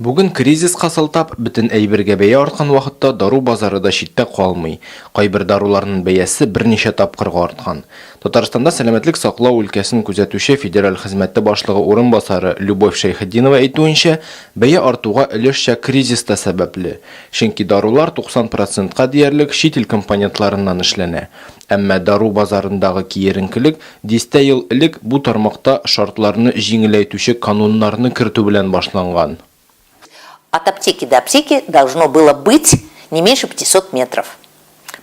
Бүген кризиска сылтап, бөтен әйбергә бәя арткан вакытта дару базары да читтә калмый. Кайбер даруларның бәясе берничә тапкырга арткан. Татарстанда сәламәтлек саклау өлкәсен күзәтүче федераль хезмәте башлыгы урынбасары Любовь Шәйхетдинова әйтүенчә, бәя артуга өлешчә кризис та сәбәпле. Чөнки дарулар 90 процентка диярлек чит ил компонентларыннан эшләнә. Әмма дару базарындагы киеренкелек дистә ел элек бу тармакта шартларны җиңеләйтүче кануннарны кертү белән башланган. От аптеки до аптеки должно было быть не меньше 500 метров.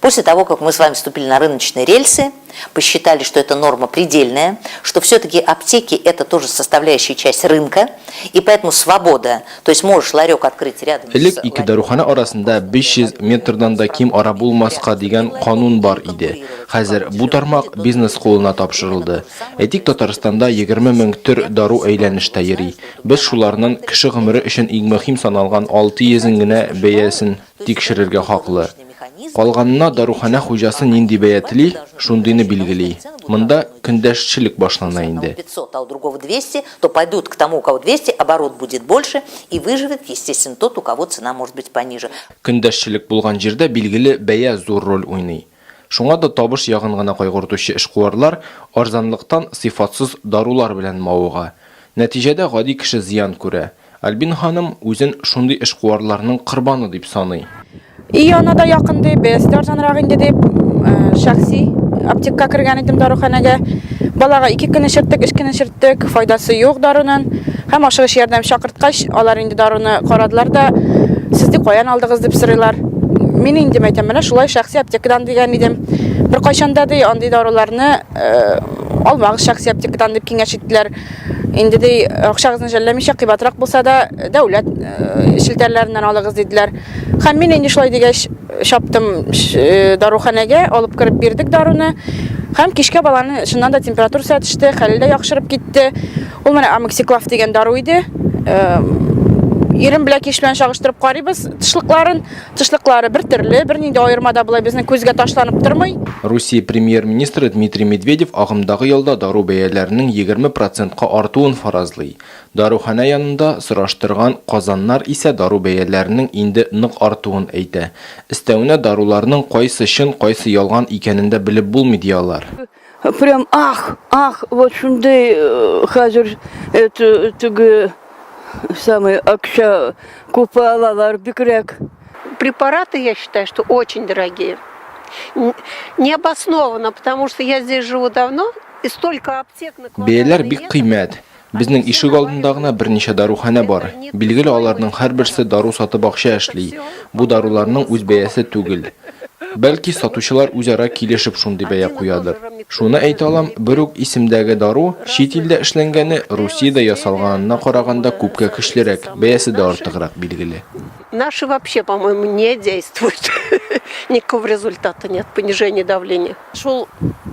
После того, как мы с вами вступили на рыночные рельсы, посчитали, что эта норма предельная, что все-таки аптеки – это тоже составляющая часть рынка, и поэтому свобода, то есть можешь ларек открыть рядом Элек ике даруханә арасында 500 метрдан да ким ара булмаска дигән канун бар иде. Хәзер бу тармак бизнес кулына тапшырылды. Әйтик, Татарстанда 20 мең төр дару әйләнештә йөри. Без шуларның кеше гомере өчен иң мөһим саналган 600-ен генә бәясен тикшерергә хаклы. Калганына даруханә хуҗасы нинди бәя тели, шундыйны билгели. Монда көндәшчелек башлана инде. 500, а у другого 200, то пойдут к тому, у кого 200, оборот будет больше, и выживет, естественно, тот, у кого цена может быть пониже. Көндәшчелек булган җирдә, билгеле, бәя зур роль уйный. Шуңа да табыш ягын гына кайгыртучы эшкуарлар арзанлыктан сыйфатсыз дарулар белән мавыга. Нәтиҗәдә гади кеше зыян күрә. Альбина ханым үзен шундый эшкуарларның корбаны дип саный. И янына да якын ди, бәясе дә арзанрак инде дип, шәхси аптекка кергән идем даруханәгә. Балага ике көн эчерттек, өч көн эчерттек, файдасы юк даруның. Һәм ашыгыч ярдәм чакырткач, алар инде даруны карадылар да, сез ди каян алдыгыз дип сорыйлар. Мин инде әйтәм, менә шулай шәхси аптекадан дигән идем. Беркайчан да ди андый даруларны алмагыз шәхси аптекадан дип киңәш иттеләр. Инде ди, акчагызны жәлләмичә, кыйбатрак булса да, дәүләт э, челтәрләреннән алыгыз диделәр. Һәм мин инде шулай дигәч, чаптым э, даруханәгә, алып кереп бирдек даруны. Һәм кичкә баланы чыннан да температурасы төште, хәле дә яхшырып китте. Ул менә амоксиклав дигән дару иде. Э, ирем белән кич белән чагыштырып карыйбыз тышлыкларын. Тышлыклары бер төрле, бернинди аерма да болай безнең күзгә ташланып тормый. Русия премьер-министры Дмитрий Медведев агымдагы елда дару бәяләренең 20 процентка артуын фаразлый. Даруханә янында сораштырган казаннар исә дару бәяләренең инде нык артуын әйтә. Өстәвенә даруларның кайсы чын, кайсы ялган икәнен дә белеп булмый, ди алар. Прям ах, ах, вот шундый э, хәзер это теге самый акча күп алалар бигрәк. Препараты, я считаю, что очень дорогие. Необоснованно, потому что я здесь живу давно, и столько аптек на Бәяләр бик кыйммәт. Безнең ишек алдында гына берничә даруханә бар. Билгеле, аларның һәрберсе дару сатып акча эшли. Бу даруларның үз бәясе түгел. Бәлки, сатучылар үзара килешеп шундый бәя куядыр. Шуны әйтә алам, бер үк исемдәге дару чит илдә эшләнгәне Русиядә ясалганына караганда күпкә көчлерәк, бәясе дә артыграк, билгеле. Наши вообще, по-моему, не действуют. Никакого результата нет, понижения давления. Шул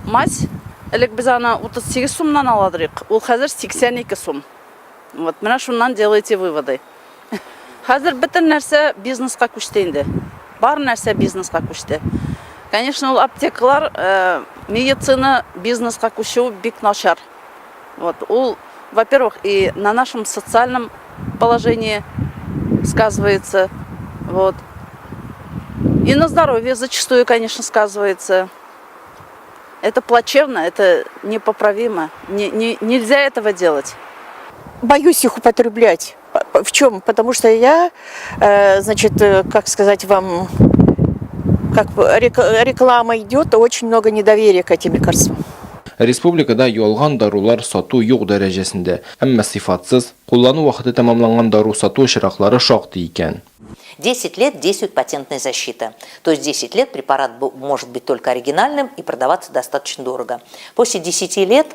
мазь, элек без аны 38 сумнан аладырыйк, ул хәзер 82 сум. Вот, менә шуннан делайте выводы. Хәзер бөтен нәрсә бизнеска күчте инде. Бар нәрсә бизнеска күчте. Конечно, ул аптекалар, э, медицина бизнеска күчү бик начар. Вот, ул, во-первых, и на нашем социальном положении сказывается, вот. И на здоровье зачастую, конечно, сказывается. Это плачевно, это непоправимо. Не, не, нельзя этого делать. Боюсь их употреблять. В чем? Потому что я, э, значит, э, как сказать вам, как реклама идет, очень много недоверия к этим лекарствам. Республикада ялган дарулар сату юк дәрәҗәсендә, әмма сыйфатсыз, куллану вакыты тәмамланган дару сату очраклары шактый икән. 10 лет действует патентная защита. То есть 10 лет препарат может быть только оригинальным и продаваться достаточно дорого. После 10 лет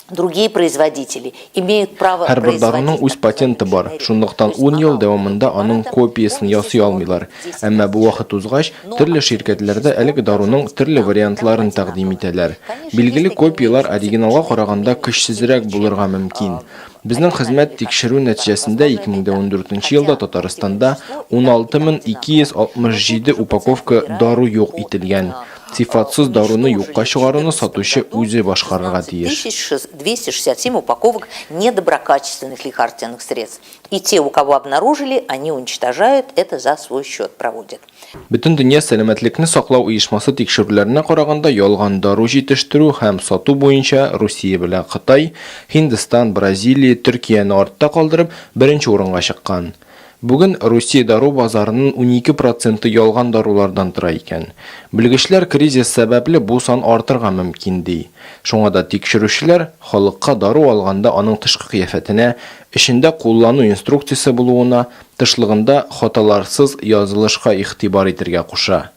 другие производители имеют право Һәрбер даруның үз патенты бар, шунлыктан ун ел дәвамында аның копиясен ясый алмыйлар. Әмма бу вакыт узгач, төрле ширкәтләрдә әлеге даруның төрле вариантларын тәкъдим итәләр. Билгеле, копияләр оригиналга караганда көчсезрәк булырга мөмкин. Безнең хезмәт тикшерү нәтиҗәсендә 2014 елда Татарстанда 16267 упаковка дару юк ителгән. Сыйфатсыз даруны юкка чыгаруны сатучы үзе башкарырга тиеш. 267 упаковок недоброкачественных лекарственных средств. И те, у кого обнаружили, они уничтожают, это за свой счет проводят. Бөтендөнья сәламәтлекне саклау оешмасы тикшерүләренә караганда, ялган дару җитештерү һәм сату буенча Русия белән Кытай, Һиндстан, Бразилия, Төркияне артта калдырып, беренче урынга чыккан. Бүген Русия дару базарының 12 проценты ялган дарулардан тора икән. Белгечләр кризис сәбәпле бу сан артырга мөмкин, ди. Шуңа да тикшерүчеләр халыкка дару алганда аның тышкы кыяфәтенә, эчендә куллану инструкциясе булуына, тышлыгында хаталарсыз язылышка игътибар итергә куша.